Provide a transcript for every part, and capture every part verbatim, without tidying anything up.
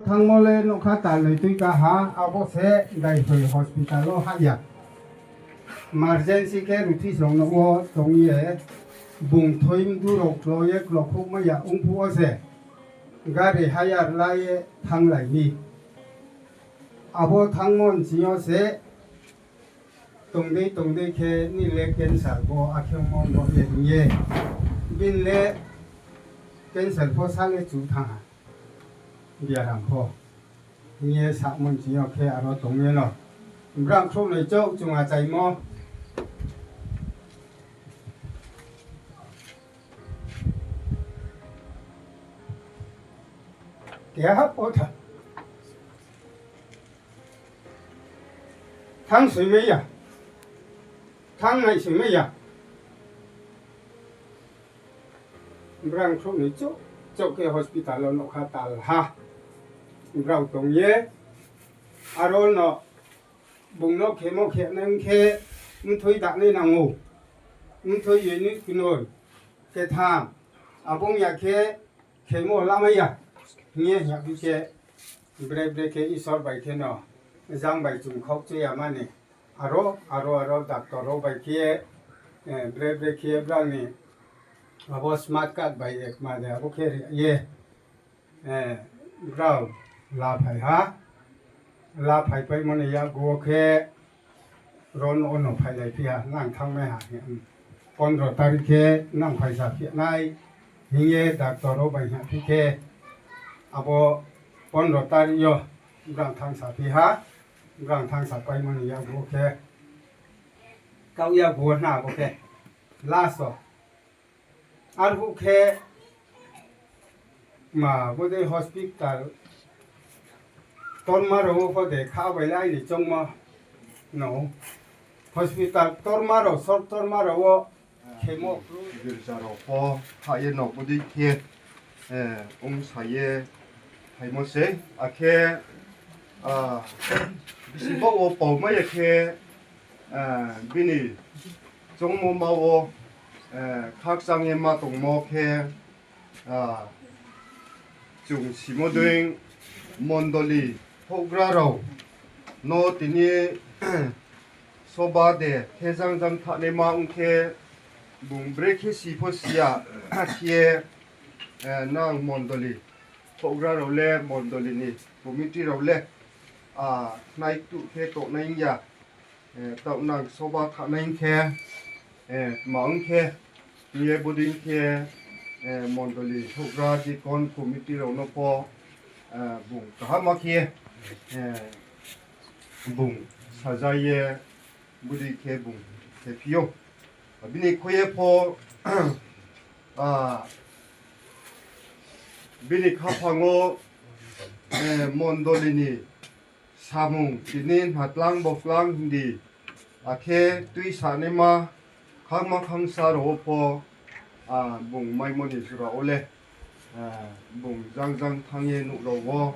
Thanngmo le nougkha talnoi tui ka ha, abo se Daithoi hospital wo hah ya. Emergency khe Ruthison no wo tong ye, bung thoi mdu rao klo ye klokhouhmai ya ongphuh wo se gari hire la ye thannglai mi. Abo thanngmo nching yo se tongdei tongdei khe nini le cancer bo akhemo no ye hing ye, bini le cancer pho sa le chu thanng ha, biaram pho hing ye samo nching yo khe aro tong ye no brang khrouhnoi chouh chung achaimo. Keha pho tha-, thanng soimai ya, thanng nai soimai ya. Brang khrouhnoi chouh chouh khe hospital wo nougkha talha brao tong ye, aro no bung no khemo khenai khe mthoi danai nang ou, mthoi ye ni knoi ketham, abo ong ya khe khemo lamai ya hing ye hing ya phi khe, bre bre khe Isor bai khe no jang bai chung khaukchu ya mani, aro aro aro doctor rao bai khe, bre bre khe brang ni abo smart card bai ekma de abo khe ri ye, brao laphai ha. Laphaipaimo ni yakgu wo khe ron ono phailaiphi ha, nang thanngmai ha hing, pondro tarik khe nang phaisa phi nai hing ye doctor rao bai hing phi khe, abo pondro tarik yo brang thanngsa phi ha. Brang thanngsa paimo ni yakgu wo khe, kau yakgu wo hna abo khe last wo. Arphuh khe ma bodei hospital ktorma rao wo pho de kha bai le aini choungmo no. Hospital ktorma rao, sor ktorma rao wo khemo. Girza rao pho hah ye no bodei khe ongsa ye phaimo sei. Akhe bisi baoh wo paumai ya khe, bini choungmo ma wo khakchang ye ma tongmo khe, chung simo dei mondoli houhgra rao no tini soba de khe jang jang thanaima ong khe, bung brekhe si pho si ya khe, nang mondoli houhgra rao le, mondoli ni committee rao le, a, khnai ktuh khe tongnai ya, taoh nang soba thanai khe, tma ong khe, hing ye bodei khe, mondoli houhgra deacon committee rao no pho, bung kaham ma khe, bung saja ye bodei khe bung khephi ou. Bini khui ye pho, a, bini khaphang wo, mondoli ni samung tini hna tlang bo tlang hing di, akhe tuisanaima khangma khangsa rao wo pho, bung maimo ni jora wo le, bung jang jang thanng ye nouh rao wo,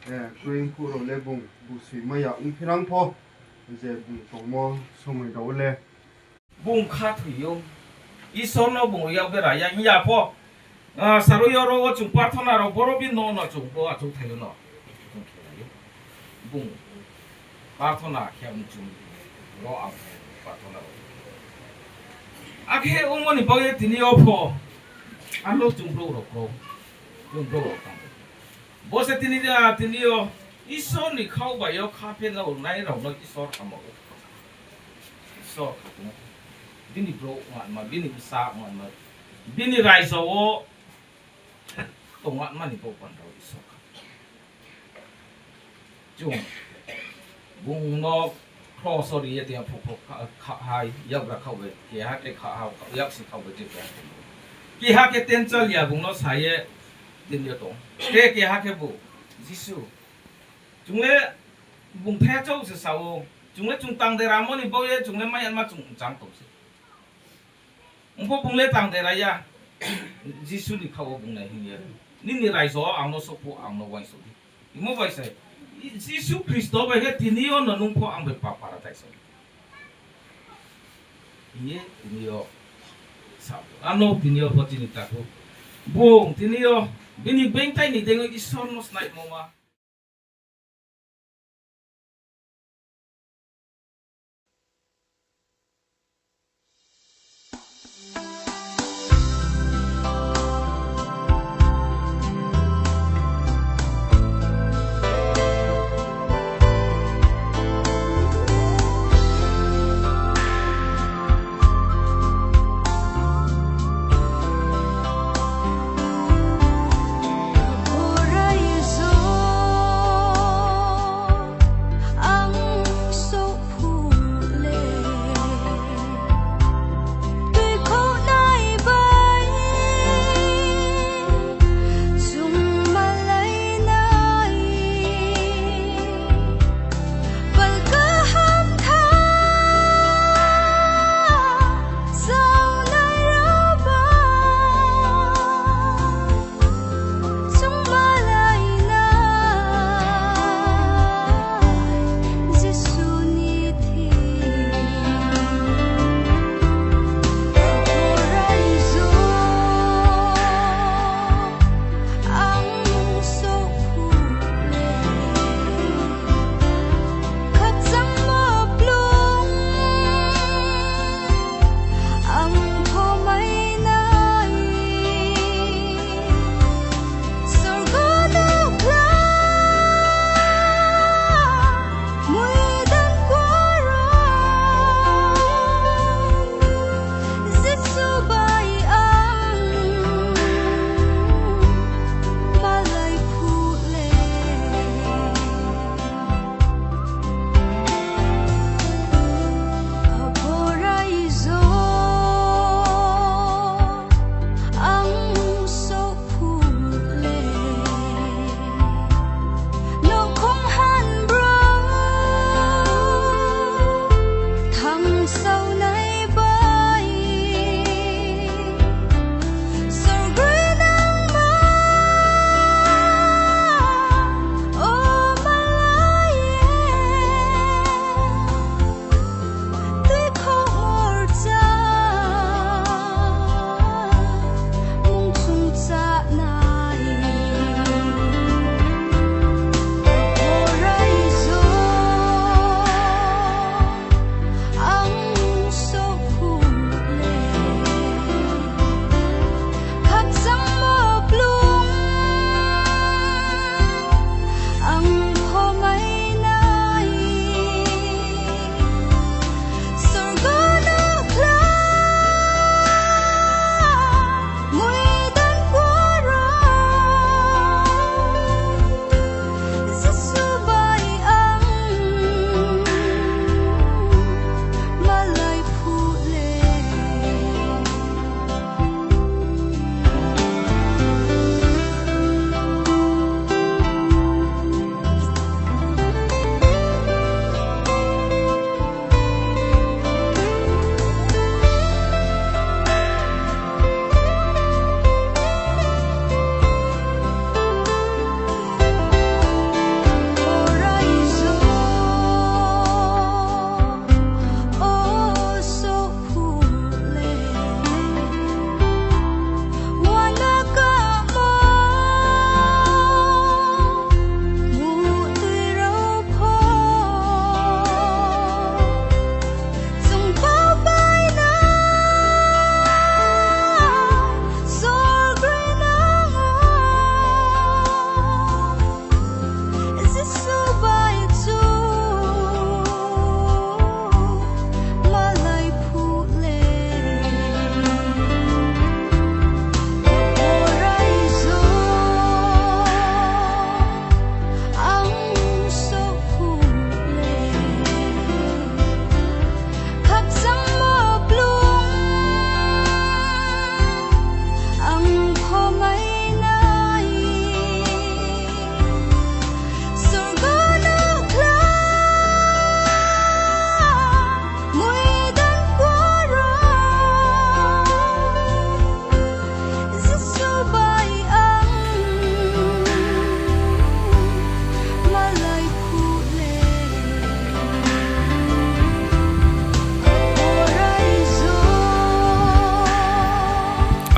kroi mkhu rao le bung busoi mai ya ongphinang pho, je bung tongmo somoi rao wo le. Bung khathoi ou. Isor no bung yak bera ya hing ya pho. Saro yo ro wo chung parthona rao boro bini no no chung bo achouhthai yo no. Chung khe lai ou. Bung parthona khe ong chung ro ang parthona rao. Akhe ongmo ni baoh ye tini yo pho. Ano chung brouh rao kro. Chung brouh rao tang. Bo se tini, tini yo Isor ni khau bai yo kha phe nai rao no Isor hamo ou. Isor kha tong ou. Bini brouh ongma, bini bsa ongma, bini raijo wo tongma ni bo panda Isor kha. Chung bung no kros wo ri ye tini phuh pho kha, kha hai, yakgra khaoh bai, keha khe kha ha, yaksi khaoh bai, keha khe tenchal ya bung no sa ye tini yo tong. Te keha khe bu, Jisu. Chung le bung thaichouh se sa ou. Chung le chung tang deramo ni baoh ye chung le mai yama chung chang tong se. Ong pho bung le tang dera ya. Jisu ni khaoh wo bung nai hing ye, nini raijo ang no souh phuh ang no uaingsouh di. Hingmo bai se, Jisu Khristo bai khe tini yo no nung pho ang bai pa para taisouh di. Hing ye tini yo sa, ano tini yo pho chini takhu. Bung tini yo bini beingthai ni deing yo Isor no snaimo ma.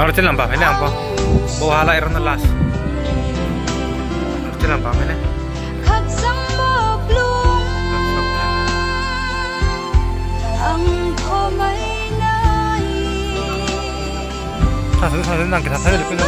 Roti lam ba phai le ang bo. Bo ha lai rao no last. Roti lam ba phai le. Ang kho mai nai. Sa sa sa nang kisa sa le pina.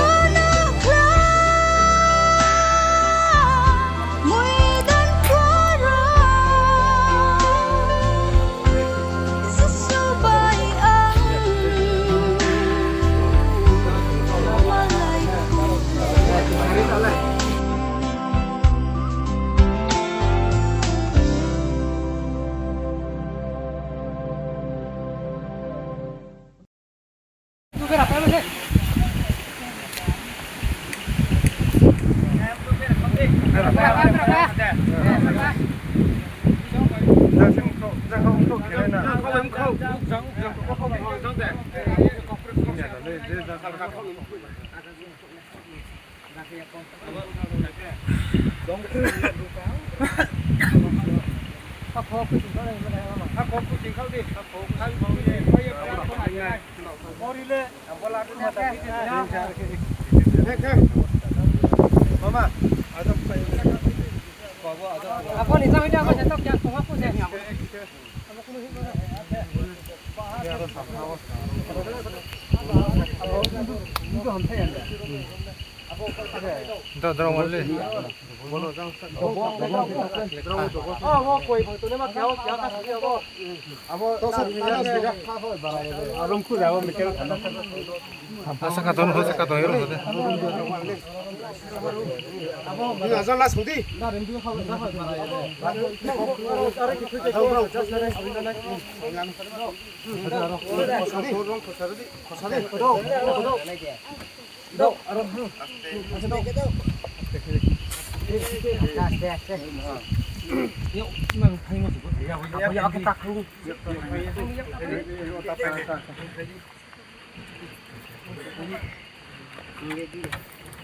Asa ka tong, asa ka tong, ero de.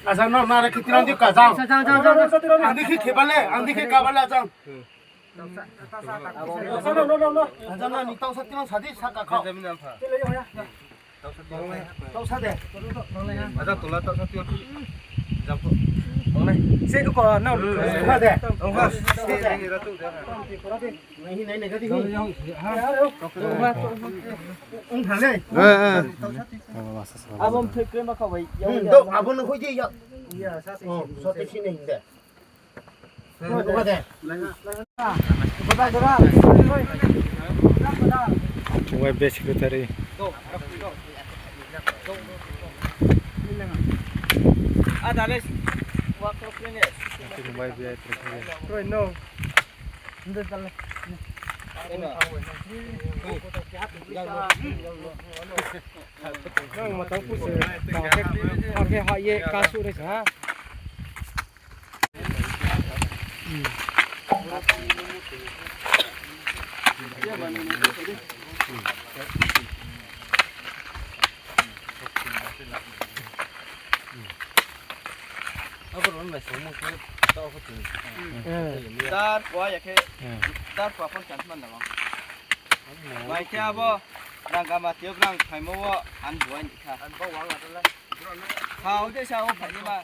Asa no, nare khe tirang di ka jang. Ang di khe khe bale, ang di khe ka bale jang. Asa no, no, no, no. Asa no, ni tausa tirang sa di, sa ka kha. Tausa de. Ada tola tausa tiyo. Jabo. Ongnai. Se ko na. Tausa de. Tausa. Se ni ra tu de. Nai nai nai ka di. Ong thang le. Eh, eh. Abo mthoi kre ma kha bai. Hmm, do, abo no hoi di ya. Oh, so te si nai de. Wai best secretary. Wai best secretary. Nang matang puse, ma khe, ma khe ha ye kasu re sa. Abo rao bai songmo khe, tao khe tong. Dar pua ya khe, dar pua pon chance man nang. Bai khe abo, rang gama tio brang phaimo wo, an buai ni kha. An bo wang la la. Kha, o de sa o phaini ma.